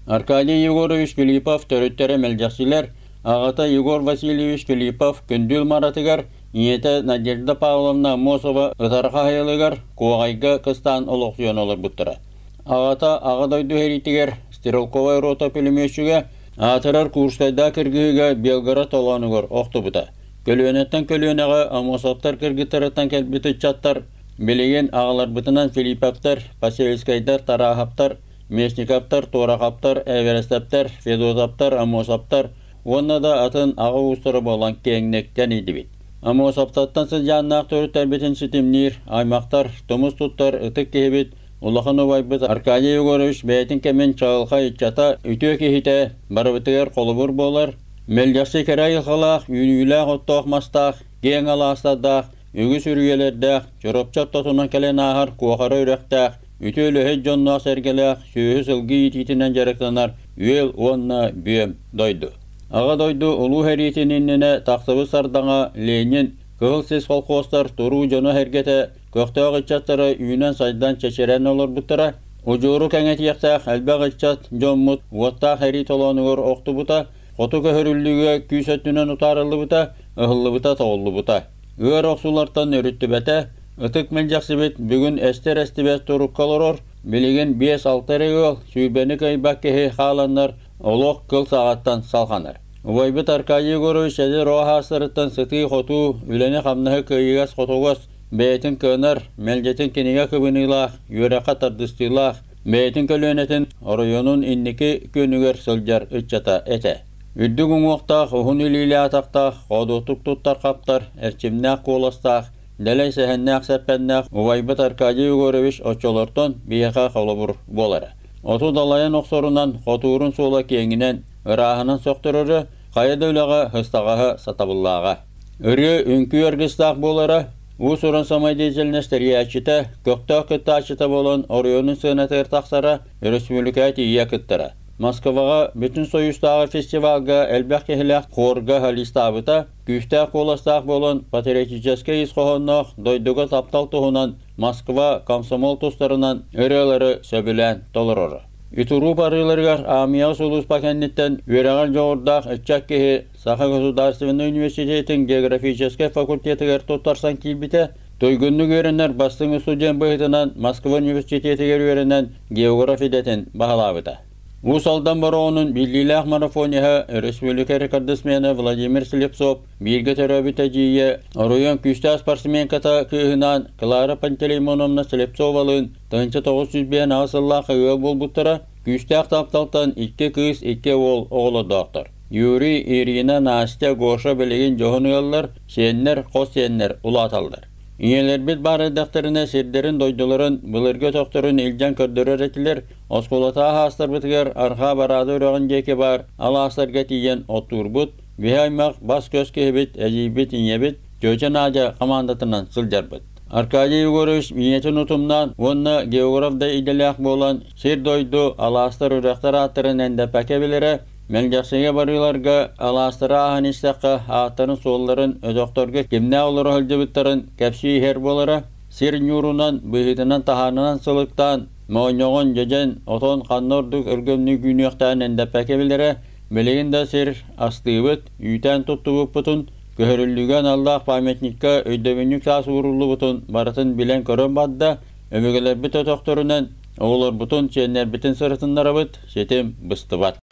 Аркадий Егорович Филиппов төрүттэрэ мэлдьэхсилэр, аҕата Егор Васильевич Филиппов Күндүл Маратыгар, ийэтэ Надежда Павловна Аммосова Ытарха Хайалыгар Куоҕайга кыстаан олохсуйан олорбуттара. Аҕата Аҕа дойду сэриитигэр стрелковай рота пулеметчигэ, аатырар Курскайдаах кыргыһыыга Белгород толоонугар охтубута. Көлүөнэттэн көлүөнэҕэ Аммосовтар кыргыттарыттан кэлбит ыччаттар билигин аҕаларбытынан Филипповтар, Посельскайдар, Тарааһаптар, Местниковтар, Туорахаптар, Эверестовтар, Федотовтар, Аммосовтар уонна да атын аҕа уустара буолан киэҥник тэнийдибит. Аммосовтартан сыдьааннаах төрүттэрбитин ситимниир аймахтар, тумус туттар ытык киһибит, улахан убайбыт Аркадий Егорович бэйэтин кэмин чаҕылхай ыччата, үтүө киһитэ барыбытыгар холобур буолар, мэлдьэхси кэрэ айылҕалаах, үүнүүлээх оттоох мастаах, киэҥ алаастардаах, үгүс үрүйэлэрдээх, Чурапчы ортотунан кэлэн ааһар Куохара үрэхтээх, үтүө үлэһит дьонноох-сэргэлээх, сүөһү-сылгы иитиитинэн дьарыктанар үөл уонна бүөм дойду. Аҕа дойду Улуу сэриитин иннинэ тахсыбыт сардаҥа Ленин, Кыһыл сис колхуостар туруу дьоно-сэргэтэ, көхтөөх ыччаттара үүнэн-сайдан чэчирэн олорбуттара, удьуору кэҥэтиэхтээх элбэх ыччат дьоммут уоттаах эрии толоонугар охтубута, хоту көһөрүллүүгэ күүс өттүнэн утаарыллыбыта, ыһыллыбыта-тоҕуллубута. Ыар охсуулартан өрүттүбэтэ, ытык мэлдьэхсибит бүгүн эстэр-эстибэт турукка олорор, билигин 5-6 эрэ ыал, сүүрбэни кыайбат киһи хааланнар олох кыл саҕаттан салҕанар. Убайбыт Аркадий Егорович эдэр оҕо саастарыттан сытыы-хотуу, үлэни-хамнаһы кыайыгас-хотугас, бэйэтин кыанар, мэлдьитин кинигэ кыбыныылаах, үөрэххэ тардыстыылаах, бэйэтин көлүөнэтин оройуонун инники күөнүгэр сылдьар ыччата этэ. Үрдүк уҥуохтаах, уһун илиилээх-атахтаах, хоодуотук туттар-хаптар, эрчимнээх куоластаах, дэлэй сэһэннээх-сэппэннээх убайбыт Аркадий Егорович оччолортон биһиэхэ холобур буолара. Оту далайан охсорунан, хотуурун суола киэҥинэн, ырааһынан сөхтөрөрө, хайа да үлэҕэ ыстаҕаһа сатабыллааҕа. Ырыа, үҥкүү аргыстаах буолара, уус-уран самодеятельность тэрийээччитэ, көхтөөх кыттааччыта буолан оройуонун сыанатыгар тахсара, өрөспүүбүлүкэҕэ тиийэ кыттара. Москваҕа Бүтүн Союзтааҕы фестивалга элбэх киһилээх хорга солистаабыта, күүстээх куоластаах буолан патриотическай ис хоһоонноох дойдуга таптал туһунан Москва комсомол тустарынан ырыалары сөбүлээн толороро. Итуруу барыыларыгар аармыйаҕа сулууспа кэнниттэн үөрэҕэр дьоҕурдаах ыччат киһи Саха государственнай университетын географическай факультетыгар туттарсан киирбитэ, туйгуннук үөрэнэр бастыҥ устудьуон быһыытынан Москва университетыгар үөрэнэн географ идэтин баһылаабыта. Уус Алдан Бороҕонун биллиилээх марафониһа, өрөспүүбүлүкэ рекордсмена Владимир Слепцов бииргэ төрөөбүт эдьиийэ, оройуон күүстээх спортсменката кыыһынаан Клара Пантелеймоновна Слепцовалыын 1958 сыллаах ыал буолбуттара, күүстээх тапталтан икки кыыс, икки уол оҕолордоохтор. Юрий, Ирина, Настя, Гоша билигин дьоһун ыаллар, сиэннэр, хос сиэннэр улааталлар. Ийэлэрбит баар эрдэхтэринэ сирдэрин-дойдуларын, былыргы өтөхтөрүн илдьэн көрдөрөр этилэр, оскуолатаах аастарбытыгар Арҕаа Бараада үрэҕин диэки баар алаастарга тиийэн оттуурбут, биһи аймах бас-көс киһибит, эдьиийбит, ийэбит, тетя Надя хамаандатынан сылдьарбыт. Аркадий Егорович ийэтин утумнаан уонна географ да идэлээх буолан сир-дойду, алаастар, үрэхтэр ааттарын эндэппэккэ билэрэ, Мэлдьэхсигэ барыыларга алаастары ааһан истэххэ, ааттарын-суолларын, өтөхтөргө кимнээх олоро сылдьыбыттарын кэпсии иһэр буолара, сир ньуурунан, быһыытынан-таһаанынан сылыктаан, моонньоҕон, дьэдьэн, отон ханна ордук өлгөмнүк үүнүөхтээн эндэппэккэ билэрэ, билигин да сир астыыбыт, үүтээн туттубуппутун, көһөрүллүүгэ аналлаах памятникка өйдөбүнньүк таас ууруллубутун барытын билэн-көрөн барда, өбүгэлэрбит өтөхтөрүнэн оҕолорбутун, сиэннэрбитин сырытыннарабыт, ситим быстыбат.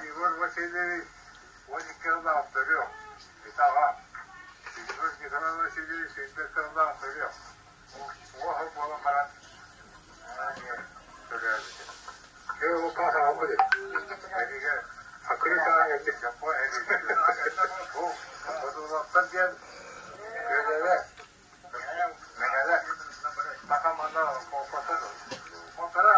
Егор Васильевич 12 сыллаах төрүөх, итаҕа. Егор Николай Васильевич 105 сыллаах төрүөх. Уоһу буолан баран төрөөбүтэ. Бодуулаптар диэн күөлэлэр Мэҥэлэр саха манна холкотун полтора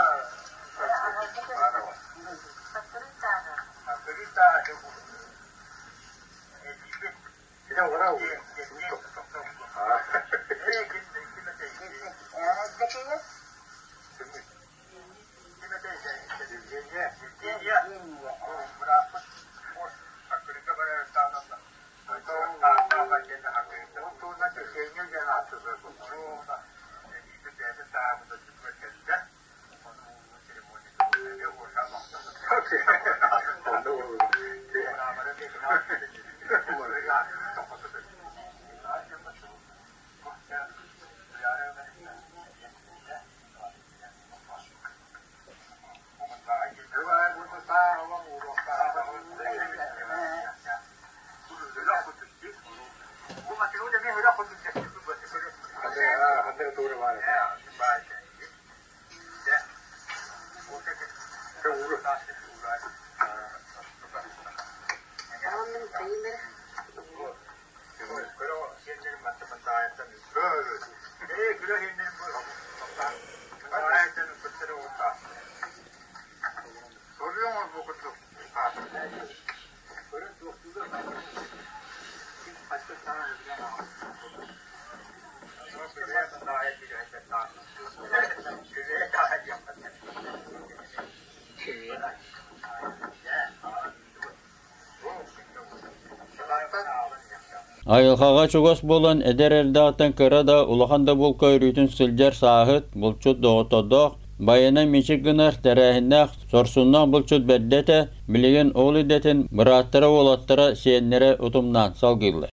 Айылҕаҕа чугас буолан эдэр эрдэҕиттэн кыра да, улахан да булка өрүүтүн сылдьар сааһыт, булчут доҕоттордоох, байанай мичик гынар тэрээһиннээх, сорсуннаах булчут бэрдэ этэ, билигин ол идэтин бырааттара, уолаттара, сиэннэрэ утумнаан салгыыллар.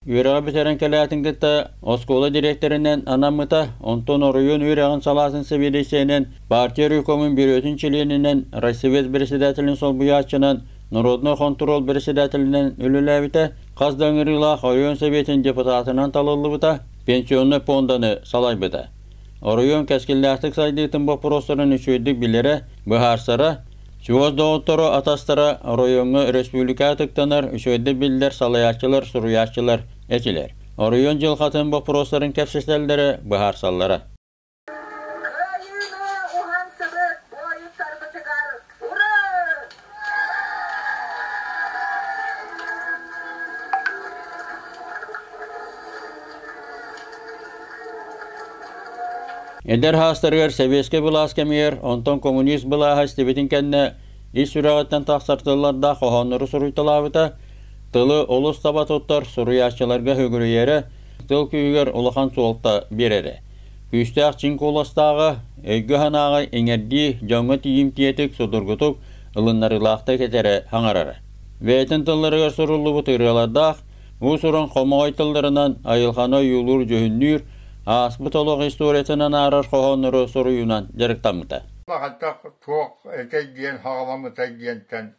Үөрэҕи бүтэрэн кэлээтин кытта оскуола дириэктэринэн анаммыта, онтон оройуон үөрэҕин салаатын сэбиэдиссэйинэн, партия райкомун бүрүөтүн чилиэнинэн, райсовет председателин солбуйааччынан, народнай хонтуруол председателинэн үлэлээбитэ, хас да ыҥырыылаах оройуон сэбиэтин депутатынан талыллыбыта, пенсионнай пуонданы салайбыта. Оройуон кэскиллээхтик сайдыытын боппуруостарын үчүгэйдик билэрэ, быһаарсара, Чугас доҕотторо, атастара оройуоҥҥа республика ытыктанар, үчүгэйдик биллэр салайааччылар, суруйааччылар этилэр. Оройуон дьылҕатын боппуруостарын кэпсэтэллэрэ, быһаарсаллара. Кыайыыны уһансыбыт буойуттарбытыгар ура! Эдэр хаастарыгар сэбиэскэй былаас кэмигэр, онтон коммунист былааһа истибитин кэннэ ис сүрэҕиттэн тахсар тыллардаах хоһооннору суруйталаабыта, тылы олус таба туттар суруйааччыларга сүгүрүйэрэ, тыл күүһүгэр улахан суолта биэрэрэ. Күүстээх чиҥ куоластааҕа, өйгө-санааҕа иҥэрдии, дьоҥҥо тиийимтиэтик, судургутук, ылыннарыылаахтык этэрэ хаҥарара. Бэйэтин тылларыгар суруллубут ырыалардаах, уус-уран хомоҕой тылларынан айылҕаны ойуулуур-дьүһүннүүр, ааспыт олох историятын анаарар хоһооннору суруйуунан дьарыктаммыта. Хайдах туох этэй диэн хаҕаламмытай диэнтэн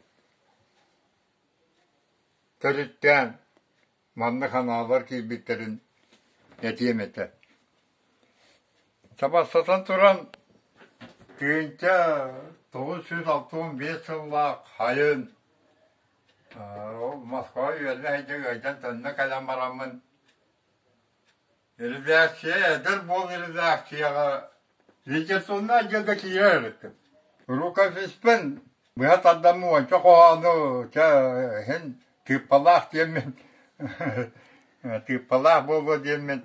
төрүттээн маннык анаалар киирбиттэрин этиэм этэ. Табастатан туран 1965 сыллаах сайын Москва үөрэнэ сылдьан ыалдьан төннө кэлэн бараммын редакция эдэр буол редакцияҕа литературнай отделга киирэр эбиккин. Рукописпын быһа тардаммын уонча хоһоону чэ иһин тыыппалаах диэммин тыыппалаах буолуо диэммин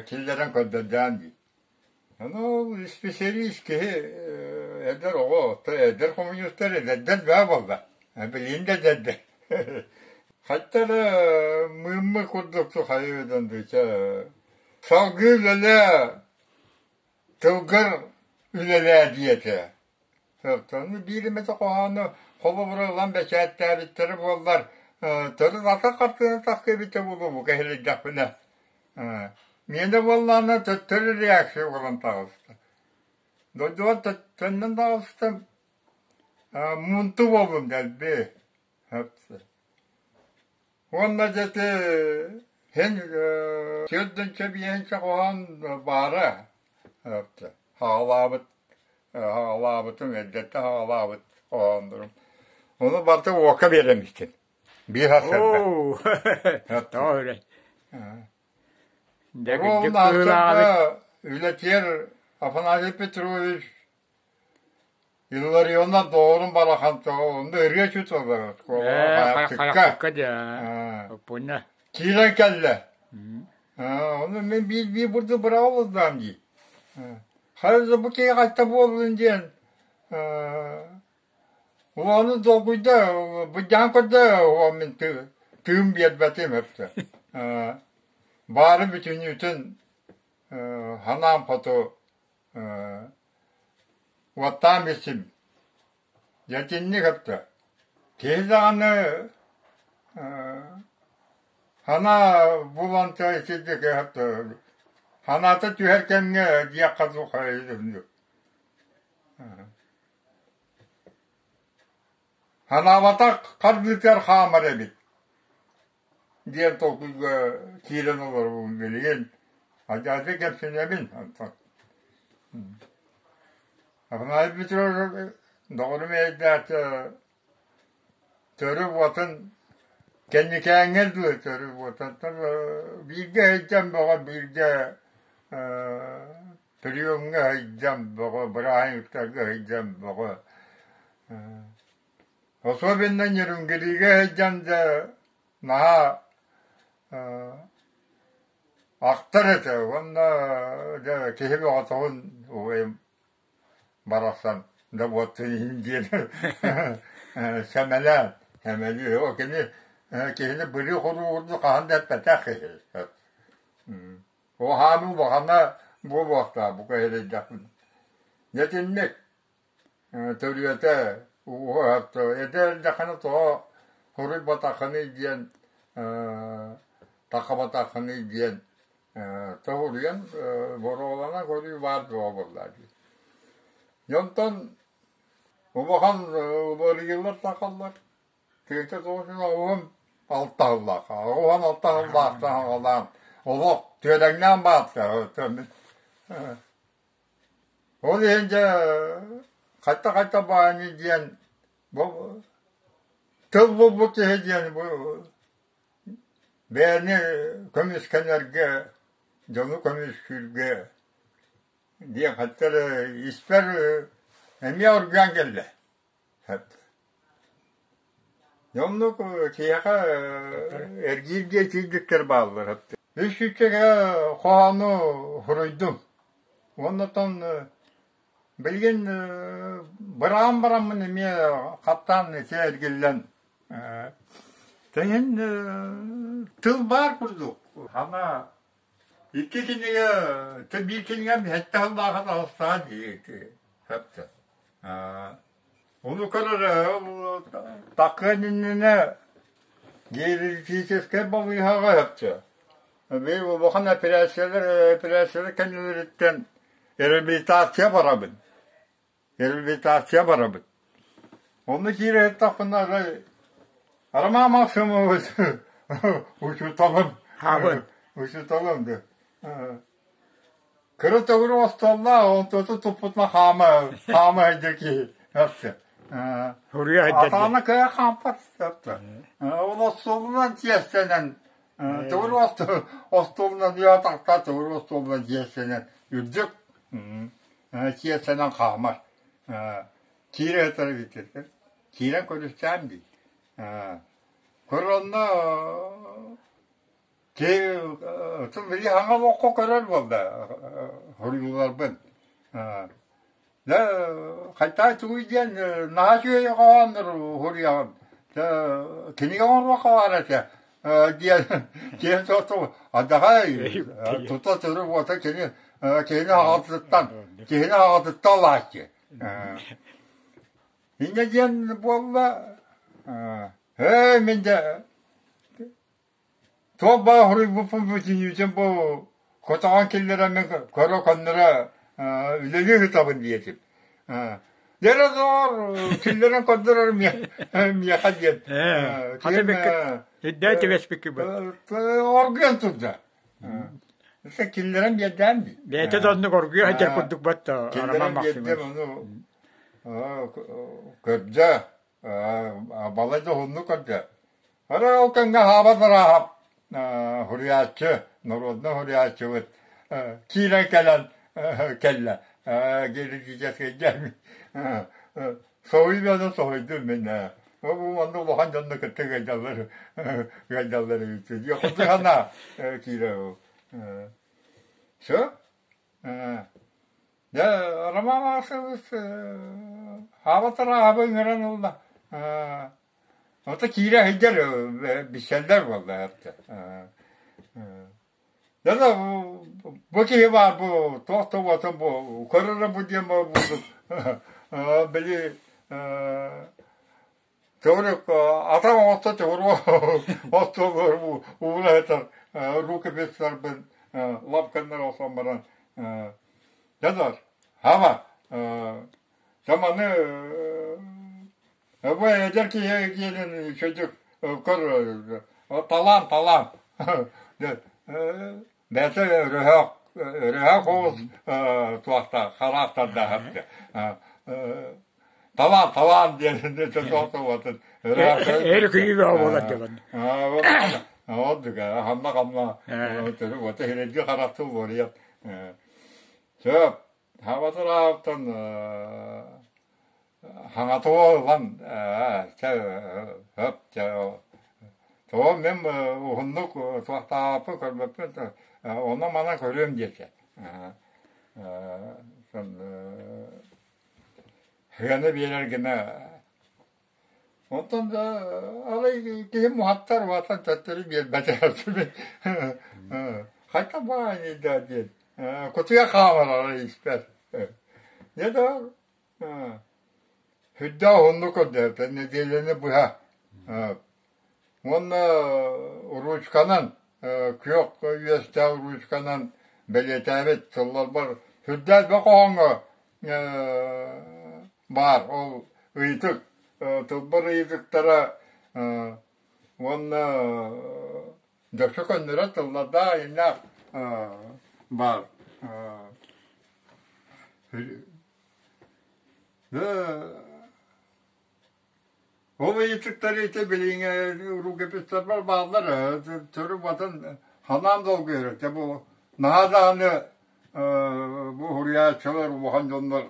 киллэрэн көрдөрдөөн дии. Ну, исписэлиис киһи эдэр оҕо, эдэр хомуньуустар эдэрдэр баа буолла. Билигин да эдэрдэр. Хатта эрэ мыыммы курдук хайыыдан дыча салгыы үлэлээ, тылгар үлэлээ диэтэ. Ону биир эмэтэ хоһоону холобура ылан бэчээттээбиттэрэ буоллар, төрүт атын хартыына тахсыа эбитэ буолуо бу кэһэлэйдэхпинэ. Миэнэ буоллаҕына төттөрү реакция буолан таҕыста. Дойдубар төннөн таҕыстым, муунту буоллум дэлби. Уонна дьэ ити һин сүүрдүнчэ биэһинчэ хоһоон баара. Хаалаабыт. Хаҕалаабытым, эрдэттэн хаҕалаабыт хоһооннорум. Ону барыта уокка биэрэн истим. Биир сарсыарда. Оо, тоҕо үрэй. Дьэ, Ол кырдьык кыһыылаах эбит. сарсыарда үлэтигэр Афанасий Петрович Илларионов доҕорум барахан тоҕо онно ырыа чуталар Ээ, оскуолаҕа хайахтыкка дьэ, оппуонньа. Киирэн кэллэ. Ону мин биир-биир бурдук быраҕа олордоом дии. Хайа да бу киһи хайта буоллун диэн улааны долгуйда, быдьаан көрдө, мин тыым биэрбэтим өптө. Баары бүтүннүүтүн ханаам хоту уоттаан билсим. Дьэ итинник өптө. Киһи даҕаны Санаа булан итинник санаата түһэр кэмҥэ диэххэ Санаабатах хардыытыгар хаамар эбит диэн толкуйга киирэн олоробун билигин адьас кэпсэнэбин онтон. Афанасий Петрович доҕорум эйдээх Төрү уотун кэнникээҥҥэ дылы төрү уотуттан бииргэ сылдьан бөҕө бииргэ приемҥа сылдьан бөҕө бырааһынньыктарга сылдьан бөҕө особенно Нерюнгригэ сылдьан да наһаа ахтар этэ уонна дьэ киһи бөҕөтөҕүн убайым барахсан да буоттун иһин диэн сэмэлээн сэмэлиир ол кини киһини бырыы хоруурду хаһан да эппэтэх киһи Оһаамы улахана буолуохтаах бука эрэйдэхпин дьэ итинник төрүөтэ эдэр эрдэххинэ тоҕо хоруйбатаххыный диэн таххабатаххыный диэн Тоһуруйан боруолана көрүү баар дуо буолла дии. Дьонтон улахан уларыйыылар тахаллар. Тыынча тоҕус оҕуһум алта сыллаах. Оҕуһун алта сыллаах саҕалаан олох түөдэҥнээн баатта. Ол иһин дьэ хайта-хайта баайны диэн бу тыл булбут киһи диэн бу Бэйэни көмүскэнэргэ, дьону көмүскүүргэ диэн хатта эрэ испэр эмиэ оргуйан кэллэ. Оннук киһиэхэ эргииргэ итиирдиктэр бааллар. Үс сүүсчэкэ хоһоону суруйдум. Уонна оттон билигин быраҕан бараммын эмиэ хаттаан ити эргиллэн Тэҥин тыл баар курдук. Ама икки кинигэ, биир кинигэм сэттэ сыллааҕы таҕыстаҕа дии сөптө. Ону көрөр такыан иннинэ гериатрическай балыыһаҕа сөптө. Биир улахан операциялар операциялар кэннилэриттэн реабилитация барабын. Реабилитация барабыт. Онно киирэ сыттахпына арай Роман Максимович учууталым Хаабын. учууталым да кыра төгүрүк остуоллаах онтуоту туппутуна хаама хаама сылдьар киһи өссө Суруйа сылдьар атаана кыайа хаампат өттө ол остуолунан тиэстэнэн төгүрүк остуолунан үө тахта төгүрүк остуолунан тиэстэнэн үрдүк Киэсэнэн хаамар. Киирэ сытар эбиттэр. Киирэн көрүстээн дии. Көр онно били хаҥа олоххо көрөр буолла хоруйууларбын. Дьэ хайтаа тугуй диэн наһаа үчүгэй хоһооннор хоруйаҕын. Кинигэ оҥоруохха баар этэ диэн киһи суосту адаҕай тута төрү буота кини киһини аҕатыттан киһини аҕатыттан ылааччы инньэ диэн буолла ээ мин дьэ туох баа хоруйбуппун бүтүннүүтүн бу хотоҕон киллэрэммин көрө көннөрө үлэлии сытабын диэтим Дьэ доҕор, киллэрэн көрдөрөр миэхэ диэн. Хата бэккэ, үрдээ түбэспикки бу. Оргуйан турда. Киллэрэн биэрдээн дии. Бэйэтэ да оннук оргуйа сылдьар курдук батта Роман Киллэрэн биэрдим Максимович. ону көрдө, балай да уһуннук көрдө. Ара ол кэмҥэ хаабат арааһап суруйааччы, народнай суруйааччыбыт киирэн кэлэн кэллэ. Геологическайга соһуйбаны соһуйдум мин. Бу манна улахан дьонно кытта ыалдьаллар ыалдьаллар эбит. Дьэ, киирэ Все? Дьэ, Роман Максимович хаабатар аабы ыҥыран ылла. Ото киирэ сылдьар билсэллэр буолла. Дьэ да бу киһи баар бу туох да буолсан бу көрөрө бу диэн буолбут били Төгүрүк атах оҥосто төгүрүк остуолугар уура сытар рукописьтарбын лапканнар охсон баран дьэ доор хаама дьэ маны бу эдэр киһи киэнин үчүгэйдик көр талаан талаан бэйэтэ өрөһөөх өрөһөөх оҕус туохтаах хараахтардаах Талаан, талаан диэн Эр күйүүбэ буолар диэн. Ордук хамна хамна вот хирэлги харахтыл буоруйат. Сөп хабатыраптан хаҥатуолан хөп тоҕо мен уһуннук туохтааппы көрбөппүн онно манан көрүөм диэтэ. Сыана биэрэр гына онтон да арай киһи муһаттар уһатан төттөрү биэрбэтэ хайта баай да диэн кутуйа хаалар арай испэр дьэ да сүрдээх уһуннук көрдөөбүтэ нэдиэлэни быһа уонна ручканан күөх үөстээх ручканан бэлиэтээбит сылларбар сүрдээх элбэх хоһооҥҥо баар ол ыйытык тылбар ыйытыктара уонна дөксө көннөрөр тыллардаах айаннаах баар Ол ыйытыктары ити билиҥҥи рукописьтарбар бааллар төрүт батан ханаан долгуйар этэ бу наһаа даҕаны бу суруйааччылар улахан дьоннор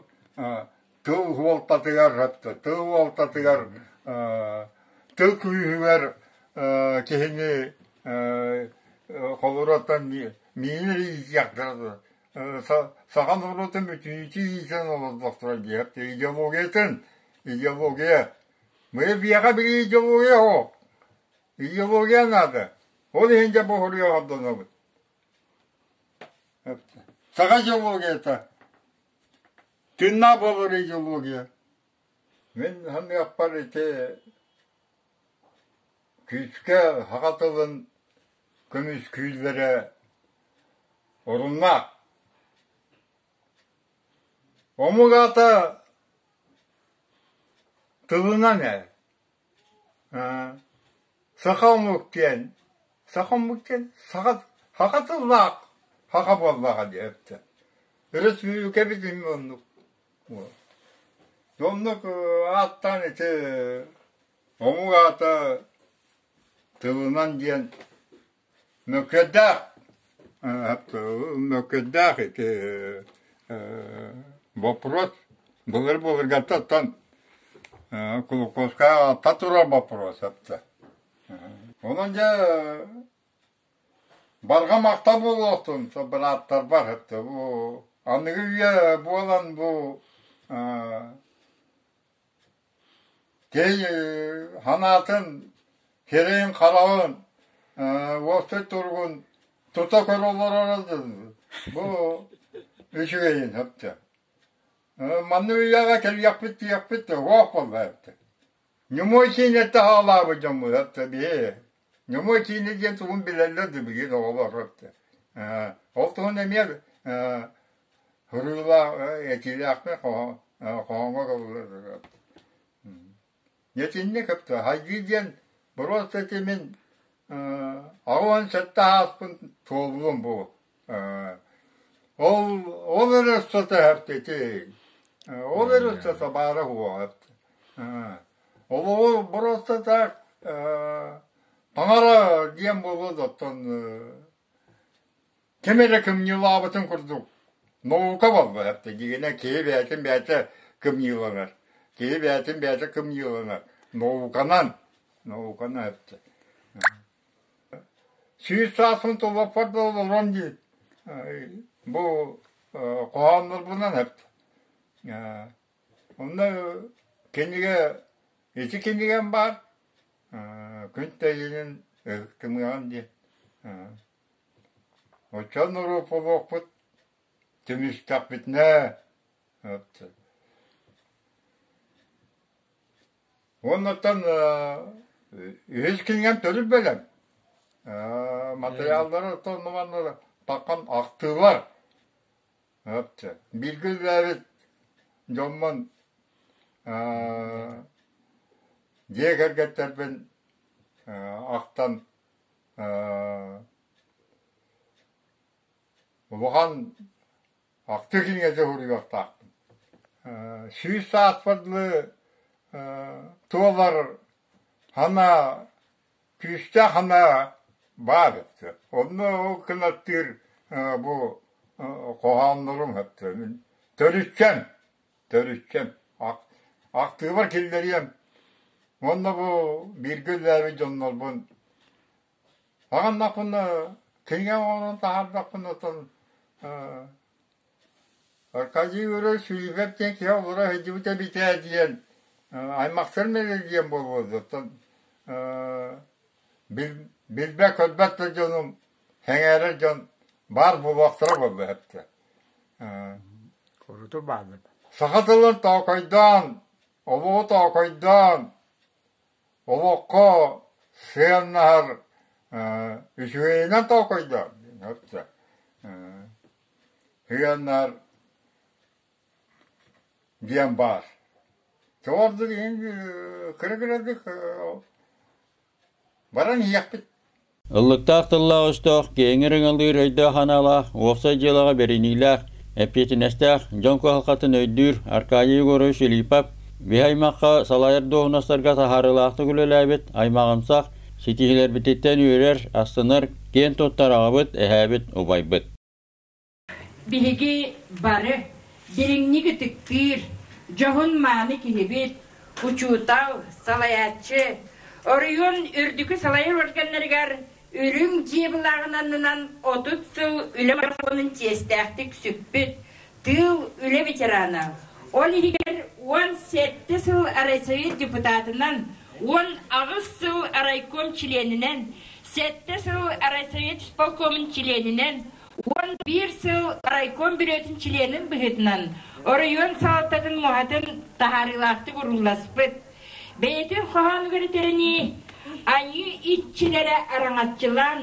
тыл суолтатыгар тыл суолтатыгар тыл күүһүгэр киһини холуруттан миинэр иитиэхтэрэ Саха норуотун бүтүннүүтүн иитэн олордохторо диэхтэр идеологиятын идеология мы биһиэхэ били идеология суох идеология наада ол иһин дьэ бу суруйа ордонобут саха идеологията тыыннаах буолар идеология мин саныахпар ити күүскэ саха тылын көмүскүүллэрэ оруннаах. Омук аата тылынан ээ. Саха омук диэн, саха омук диэн саха, саха тыллаах саха буоллаҕа диэбитэ. Өрөспүүбүлүкэбит эмиэ оннук. Оннук ааттаан ити омук аата тылынан диэн мөккүөрдээх мөккүөрдээх ити боппуруос былыр-былыргаттан Кулаковскай аатта турар боппуруос эбитэ. Онон дьэ барҕа махтал буолуохтун бырааттарбар эбитэ бу аныгы үйэ буолан бу Киһи санаатын, сирэйин-хараҕын, уопсай туругун тута көрө олороро бу үчүгэйин сөптөөх. Маннык үйэҕэ кэлиэхпит диэхпит суох буолла эбит. Ньумуой киинэттэ хаалаабыт дьоммут эбит биһи. Ньумуой киинэ диэн тугун билэллэр да билигин оҕолор эбит. Ол туһун эмиэ Суруйуулаах этиилээхпин хоһооҥҥо ылларар. Итинник өптө хайгыы диэн боруоста ити мин 87 ааспын туоллум бу. Ол ол эрэ устата эппити. Ол эрэ устата баара суоҕа эпти. Олоҕу просто так таҥара диэн буолуо да оттон ким эрэ кымньыылаабытын курдук наука буолла эпти дьиҥинэ киһи бэйэтин бэйэтэ кымньыыланар. Киһи бэйэтин бэйэтэ кымньыыланар. Науканан науканан эпти. 100 сааспын туолбаппар да олорон дии бу хоһооннорбунан эп онно кинигэ ити кинигэм баар күн тэйинин ыһыктымыаҕым диэн оччо норуот буолуохпут түмүстэхпитинэ Уоннаттан үһүс кинигэм төрүт бэлэм. Матырыйааллары оттон таххан ахтыылар. Бииргэ үлэлээбит дьоммун дьиэ кэргэттэрбин ахтан улахан Ахтыы кинигэтэ суруйуохтаахпын. 100 сааспар дылы туолар санаа, күүстээх санаа баар этэ. Онно ол кынаттыыр бу хоһооннорум мин төрүччэм, төрүччэм. Ахтыыбар киллэриэм. Уонна бу бииргэ үлэлээбит дьоннорбун Аҕыннахпына, кинигэ оҥорон таһаардахпына оттон Аркадий Егорович Филиппов диэн киһи олоро сылдьыбыт эбит ээ диэн аймахтарым эрэ диэн буолуо дуо оттон билбэт-көрбөт да дьонум сэҥээрэр дьон баар буолуохтара буолла эптэ. Куруту бааллар. Саха тылын тоокойдоон, олоҕу тоокойдоон Олоххо сыаннаһар үчүгэйинэн толкуйдаа сыаннаһар диэн баар. Ордук иһин кыра-кыратык баран иһиэхпит. Ыллыктаах тыллаах өстөөх, киэҥ ырыҥалыыр өйдөөх-санаалаах, уопсай дьыалаҕа бэриниилээх, эппиэтинэстээх, дьон кыһалҕатын өйдүүр Аркадий Егорович Филиппов биһи аймахха салайар дуоһунастарга таһаарыылаахтык үлэлээбит аймаҕымсах, ситиһиилэрбититтэн үөрэр, астынар, киэн туттар аҕабыт, эһээбит, убайбыт. Биһиги бары дириҥник ытыктыыр, дьоһун-мааны киһибит, учуутал, салайааччы, оройуон үрдүкү салайар органнарыгар үрүҥ дьиэ былааҕын аннынан 30 сыл үлэ марафонун чиэстээхтик сүкпүт тыыл үлэ ветерана, ол иһигэр 17 сыл райсовет депутатынан, 18 сыл райком чилиэнинэн, 7 сыл райсовет исполкомун чилиэнинэн, 11 сыл райком бүрүөтүн чилиэнин быһыытынан оройуон салалтатын муоһатын таһаарыылаахтык урууласпыт, бэйэтин хоһоонугар этэринии, айыы иччилэрэ араҥаччылаан,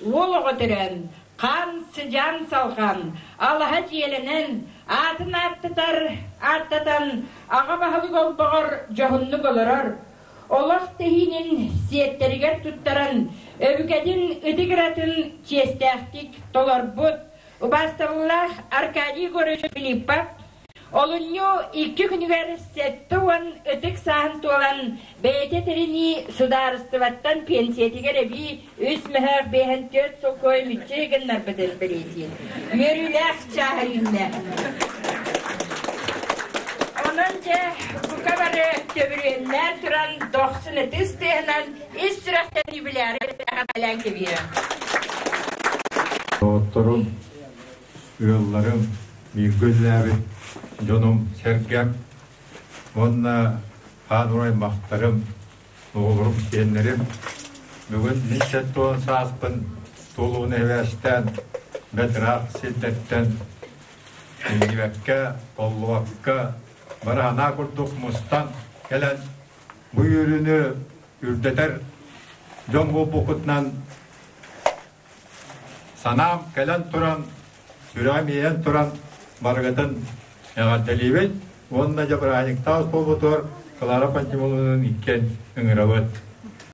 уол оҕо төрөөн, хаан сыдьаан салҕаан, алаһа дьиэлэнэн, аатын ааттатар, ааттатан, аҕа баһылык олбоҕор дьоһуннук олорор, Олох тэһиинин сиэттэригэр туттаран, өбүгэтин ытык ыратын чиэстээхтик толорбут убаастабыллаах Аркадий Егорович Филиппов олунньу икки күнүгэр 70 ытык сааһын туолан, бэйэтэ тэринии судаарыстыбаттан пенсиятыгар эбии үс мөһөөх биэһэн түөрт солкуой мүччү гыннарбытын бэлиэтиир. Үөрүүлээх чааһа үүннэ. Онон дьэ, бука бары төбүрүөннээн туран дохсун ытыс тыаһынан ис сүрэхтэн юбиляры эҕэрдэлээн кэбиһиэ. Доҕотторум, ыалларым, бииргэ үлэлээбит дьонум, сэргэм уонна хаан аймахтарым Оҕолорум, сиэннэрим бүгүн мин 70 сааспын туолууну эбээстээн бэрт ыраах сирдэртэн иҥнибэккэ, толлубакка бараанаа курдук мустан кэлэн бу үөрүүнү үрдэтэр дьон буолбуккутунан санаам кэлэн туран, сүрэҕим иэйэн туран барыгытын эҕэрдэлиибин уонна дьэ бырааһынньыктаах буолбутугар Клара Пантелеймоновнаны иккиэн ыҥырабыт.